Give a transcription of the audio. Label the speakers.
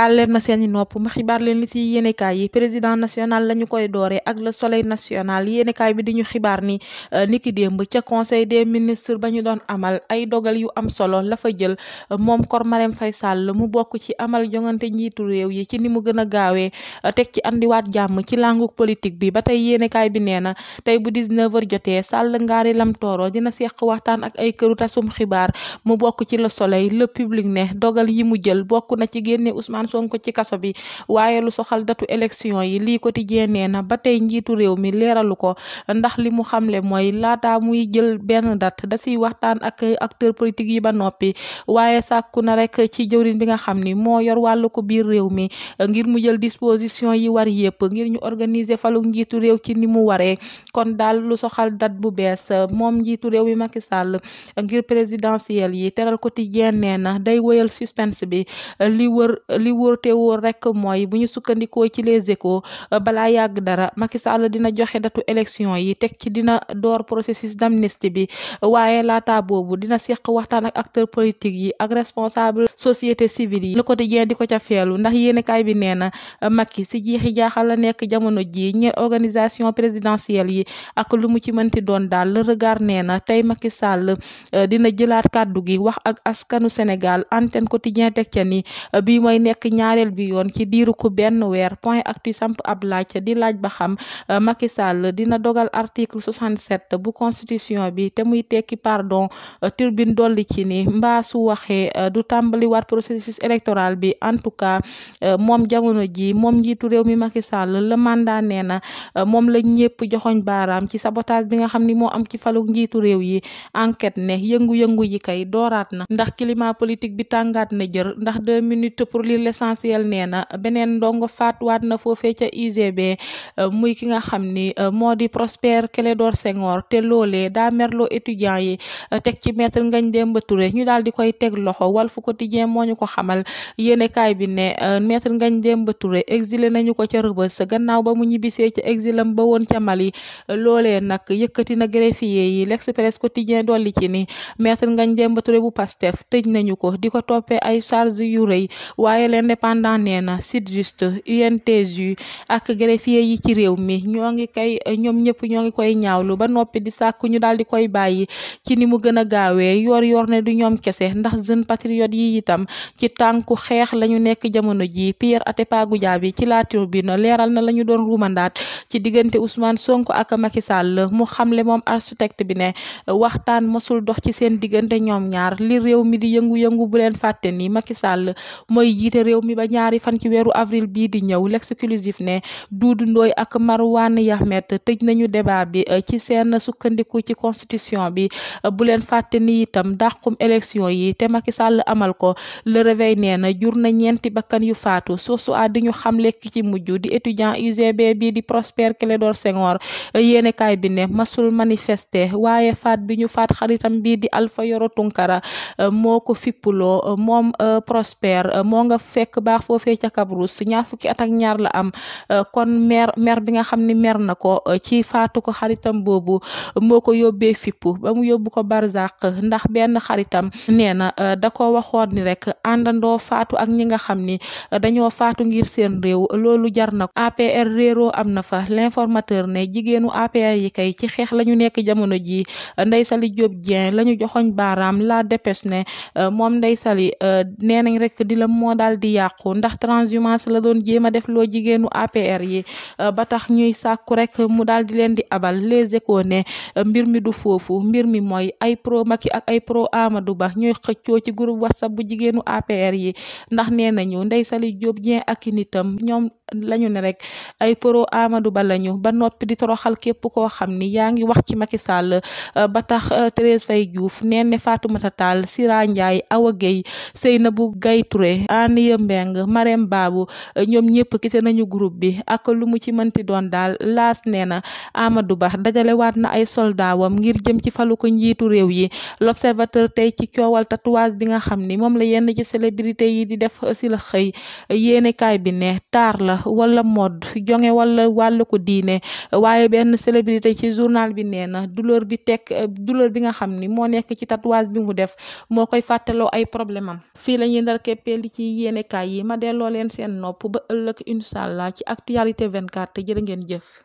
Speaker 1: àlleen ma seeni nopp ma xibaar leen li ci yéenekaay yi. président national lañu koy dooree ak le soleil national. yéenekaay bi di ñu xibaar ni niki démb ca conseil des ministres ba ñu doon amal ay dogal yu am solo la fa jël moom Kor Marème Faye Sall mu bokk ci amal jongante njiitu réew yi ci ni mu gën a gaawee teg ci andiwaat jàmm ci langu politique bi. ba tey yéenekaay bi nee na tey bu 19h jotee Sall ngaari lam tooro dina seq waxtaan ak ay këru tasum xibaar mu bokk ci le soleil. le public ne dogal yi mu jël bokk na ci génne Ousmane Sonko ci kaso bi waaye lu soxal datu élection yi lii quotidien nee na ba tey njiitu réew mi leeralu ko ndax li mu xamle mooy laata muy jël benn date da siy waxtaan ak acteur politique yi ba noppi waaye sàkku na rek ci jëwriñ bi nga xam ni moo yor wàllu ko biir réew mi ngir mu jël disposition yi war yépp ngir ñu organiser falu njiitu réew ci ni mu waree. kon daal lu soxal date bu bees moom njiitu réew mi Macky Sall ngir présidentielle yi teral quotidien nee na day wëyal suspense bi li wër te wóor rek mooy bu ñu sukkandikoo ci les échos balaa yàgg dara Macky Sall dina joxe datu élection yi teg ci dina door processus d'amnistie bi waaye laata boobu dina seq waxtaan ak acteur politique yi ak responsable société civile yi. Le Quotidien di ko ca feelu ndax yéenekaay bi nee na Macky si jiixi jaaxal la nekk jamono ji ñeel organisation présidentielle yi ak lu mu ci mënti doon daal. Le Regard nee na tey Macky Sall dina jëlaat kàddu gi wax ak askanu Sénégal. Antenne Quotidien teg ca ni bii mooy nekk ñaareel bi yoon ci diiru ku benn weer. Point Actu samp ab laaj di laaj ba xam Macky Sall dina dogal article 67 bu constitution bi te muy tekki pardon. Turbine dolli ci ni mbaa su waxee du tàmbali waat processus électoral bi. En tout cas moom jamono ji moom njiitu réew mi Macky Sall le mandat nee na moom la ñëpp joxoñ baaraam ci sabotage bi nga xam ni moo am ci falu njiitu réew yi. Enquête ne yëngu-yëngu yi kay dooraat na ndax climat politique bi tàngaat na jër ndax 2 minutes pour lire l'essentiel nee na beneen ndongo faatuwaat na foofee ca UGB muy ki nga xam ni moo di Prosper Clédor Senghor te loolee daa merloo étudiant yi teg ci maître Ngagne Demba Touré ñu daal di koy teg loxo. Walf Quotidien moo ñu ko xamal yéenekaay bi ne maître Ngagne Demba Touré exilé nañu ko ca Rebeuss gannaaw ba mu ñibbisee ca exilam ba woon ca Mali. loolee nag yëkkati na greffier yi. L'Express Quotidien dolli ci ni maître Ngagne Demba Touré bu Pastef tëj nañu ko di ko toppee ay charge yu rëy waaye l'Indépendant nee na Sytjust UNTJ ak greffier yi ci réew mi ñoom ñëpp ñoo ngi koy ñaawlu ba noppi di sàkku ñu daal di koy bàyyi ci ni mu gën a gaawee. yor ne du ñoom kese ndax jeune patriote yi itam ci tànku xeex lañu nekk jamono ji. Pierre Atepa Goudiaby ci La Tribune leeral na lañu doon ruumandaat ci diggante Ousmane Sonko ak Macky Sall mu xamle moom architecte bi ne waxtaan mosul dox ci seen diggante ñoom ñaar. li réew mi di yëngu-yëngu bu leen fàtte ni Macky Sall mooy jiite réew mi ba ñaari fan ci weeru avril bii di ñëw. L'exclusif ne Doudou Ndoye ak Marwan Yahmed tëj nañu débat bi ci seen sukkandiku ci constitution bi bu leen fàtte ni itam dàqum élection yi te Macky Sall amal ko. Le Réveil nee na jur na ñeenti bakkan yu faatu source a di ñu xam lekk ci mujj di étudiant UGB bi di Prosper Clédor Senghor. yéenekaay bi ne masul manifester waaye faat bi ñu faat xaritam bii di Alpha Yoro Tunkara moo ko fippuloo. moom Prosper moo nga fekk baax foofee ca Kabrousse 22 la am kon mer bi nga xam ni mer na ko ci faatu ko xaritam boobu moo ko yóbbee fippu ba mu yóbbu ko barzak ndax benn xaritam nee na da ko waxoon ni rek àndandoo faatu ak ñi nga xam ni dañoo faatu ngir seen réew loolu jar na ko. APR réeroo am na fa. L'informateur ne jigéenu APR yi kay ci xeex lañu nekk jamono ji. Ndeye Saly Diop Dieng lañu joxoñ baaraam. La Dépêche ne moom Ndeye Saly nee nañ rek di la moo daal di yàqu ndax transhumance la doon jéem a def loo jigéenu APR yi ba tax ñuy sàkku rek mu daal di leen di abal. Les Échos ne mbir mi du foofu mbir mi mooy ay pro Macky ak ay pro Amadou Ba ñooy xëccoo ci groupe WhatsApp bu jigéenu APR yi ndax nee nañu Ndeye Saly Diop Dieng ak nitam ñoom lañu ne rek ay pro Amadou Ba lañu ba noppi di toroxal képp koo xam ni yaa ngi wax ci Macky Sall ba tax Thérèse Faye Diouf neen ne Fatoumata Tall Sira Ndiaye Awa Gueye Seynabou Gaye Touré Aniya Mbeng Marème Babou ñoom ñëpp quitté nañu groupe bi ak lu mu ci mënti doon daal. Laas nee na Amadou Ba dajalewaat na ay soldaawam ngir jëm ci falu ko njiitu réew yi. L'Observateur tey ci coowal tatouage bi nga xam ni moom la yenn ci célébrité yi di def si la xëy yéenekaay bi ne taar la wala mode jonge wala wàllu ko diine waaye benn célébrité ci journal bi nee na douleur bi nga xam ni moo nekk ci tatouage bi mu def moo koy fàttaloo ay problème am. fii la ñuy ndar keppee li ci yéenekaay yi ma delloo leen seen nopp ba ëllëg incha allah ci actualité 24 jërë ngeen jëf.